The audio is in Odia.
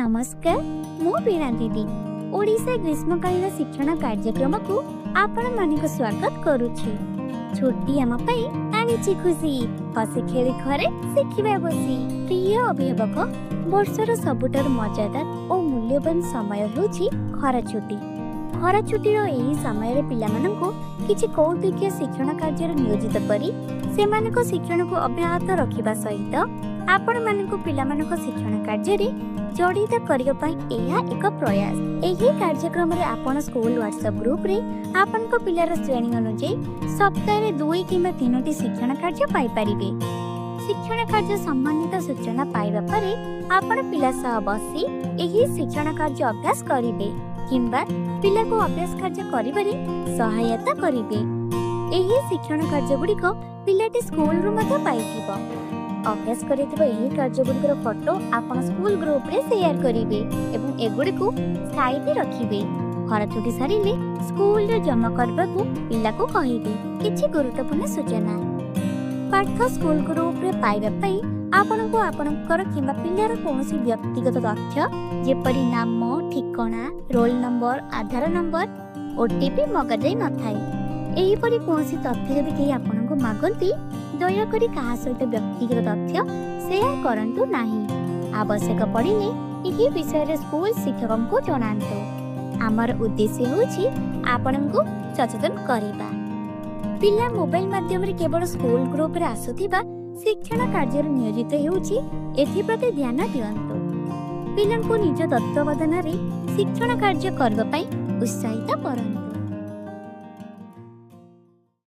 ନମସ୍କାର, ମୁଁ ବୀଣା ଦିଦି। ଓଡ଼ିଶା ଗ୍ରୀଷ୍ମକାଳୀନ ଶିକ୍ଷଣ କାର୍ଯ୍ୟକ୍ରମକୁ ଆପଣମାନଙ୍କୁ ସ୍ୱାଗତ କରୁଛି। ଛୁଟି ଆମ ପାଇଁ ଆଣିଛି ଖୁସି, ହସି ଖେଳି ଘରେ ଶିଖିବା ବସି। ପ୍ରିୟ ଅଭିଭାବକ, ବର୍ଷର ସବୁଠାରୁ ମଜାଦାର ଓ ମୂଲ୍ୟବାନ ସମୟ ହେଉଛି ଖରା ଛୁଟି। ଖରା ଛୁଟିର ଏହି ସମୟରେ ପିଲାମାନଙ୍କୁ କିଛି କୌତୁକିଆ ଶିକ୍ଷଣ କାର୍ଯ୍ୟରେ ନିୟୋଜିତ କରି ସେମାନଙ୍କ ଶିକ୍ଷଣକୁ ଅବ୍ୟାହତ ରଖିବା ସହିତ ଆପଣମାନଙ୍କୁ ପିଲାମାନଙ୍କ ଶିକ୍ଷଣ କାର୍ଯ୍ୟରେ ଜଡ଼ିତ କରିବା ପାଇଁ ଏହା ଏକ ପ୍ରୟାସ। ଏହି କାର୍ଯ୍ୟକ୍ରମରେ ଆପଣ ସ୍କୁଲ ହ୍ୱାଟ୍ସଆପ୍ ଗ୍ରୁପରେ ଆପଣଙ୍କ ପିଲାର ଶ୍ରେଣୀ ଅନୁଯାୟୀ ସପ୍ତାହରେ 2 କିମ୍ବା 3ଟି ଶିକ୍ଷଣ କାର୍ଯ୍ୟ ପାଇପାରିବେ। ଶିକ୍ଷଣ କାର୍ଯ୍ୟ ସମ୍ବନ୍ଧିତ ସୂଚନା ପାଇବା ପରେ ଆପଣ ପିଲା ସହ ବସି ଏହି ଶିକ୍ଷଣ କାର୍ଯ୍ୟ ଅଭ୍ୟାସ କରିବେ କିମ୍ବା ପିଲାକୁ ଅଭ୍ୟାସ କାର୍ଯ୍ୟ କରିବାରେ ସହାୟତା କରିବେ। ଏହି ଶିକ୍ଷଣ କାର୍ଯ୍ୟଗୁଡ଼ିକ ପିଲାଟି ସ୍କୁଲରୁ ମଧ୍ୟ ପାଇଥିବ। ଅଭ୍ୟାସ କରିଥିବା ଏହି କାର୍ଯ୍ୟଗୁଡ଼ିକର ଫଟୋ ଆପଣ ସ୍କୁଲ ଗ୍ରୁପରେ ସେୟାର କରିବେ ଏବଂ ଏଗୁଡ଼ିକୁ ସାଇତି ରଖିବେ। ଖରା ଛୁଟି ସରିଲେ ସ୍କୁଲରେ ଜମା କରିବାକୁ ପିଲାକୁ କହିବେ। କିଛି ଗୁରୁତ୍ୱପୂର୍ଣ୍ଣ ସୂଚନା: ପାଠ ସ୍କୁଲ ଗ୍ରୁପରେ ପାଇବା ପାଇଁ ଆପଣଙ୍କୁ ଆପଣଙ୍କର କିମ୍ବା ପିଲାର କୌଣସି ବ୍ୟକ୍ତିଗତ ତଥ୍ୟ ଯେପରି ନାମ, ଠିକଣା, ରୋଲ ନମ୍ବର, ଆଧାର ନମ୍ବର, OTP ମଗାଯାଇ ନଥାଏ। ଏହିପରି କୌଣସି ତଥ୍ୟ ଯଦି କେହି ଆପଣଙ୍କୁ ମାଗନ୍ତି, ଦୟାକରି କାହା ସହିତ ବ୍ୟକ୍ତିଗତ ତଥ୍ୟ ସେୟାର କରନ୍ତୁ ନାହିଁ। ଆବଶ୍ୟକ ପଡ଼ିଲେ ଏହି ବିଷୟରେ ସ୍କୁଲ ଶିକ୍ଷକଙ୍କୁ ଜଣାନ୍ତୁ। ଆମର ଉଦ୍ଦେଶ୍ୟ ହେଉଛି ଆପଣଙ୍କୁ ସଚେତନ କରିବା। ପିଲା ମୋବାଇଲ ମାଧ୍ୟମରେ କେବଳ ସ୍କୁଲ ଗ୍ରୁପରେ ଆସୁଥିବା ଶିକ୍ଷଣ କାର୍ଯ୍ୟରେ ନିୟୋଜିତ ହେଉଛି, ଏଥିପ୍ରତି ଧ୍ୟାନ ଦିଅନ୍ତୁ। ପିଲାଙ୍କୁ ନିଜ ତତ୍ତ୍ୱାବଧାନରେ ଶିକ୍ଷଣ କାର୍ଯ୍ୟ କରିବା ପାଇଁ ଉତ୍ସାହିତ କରନ୍ତୁ।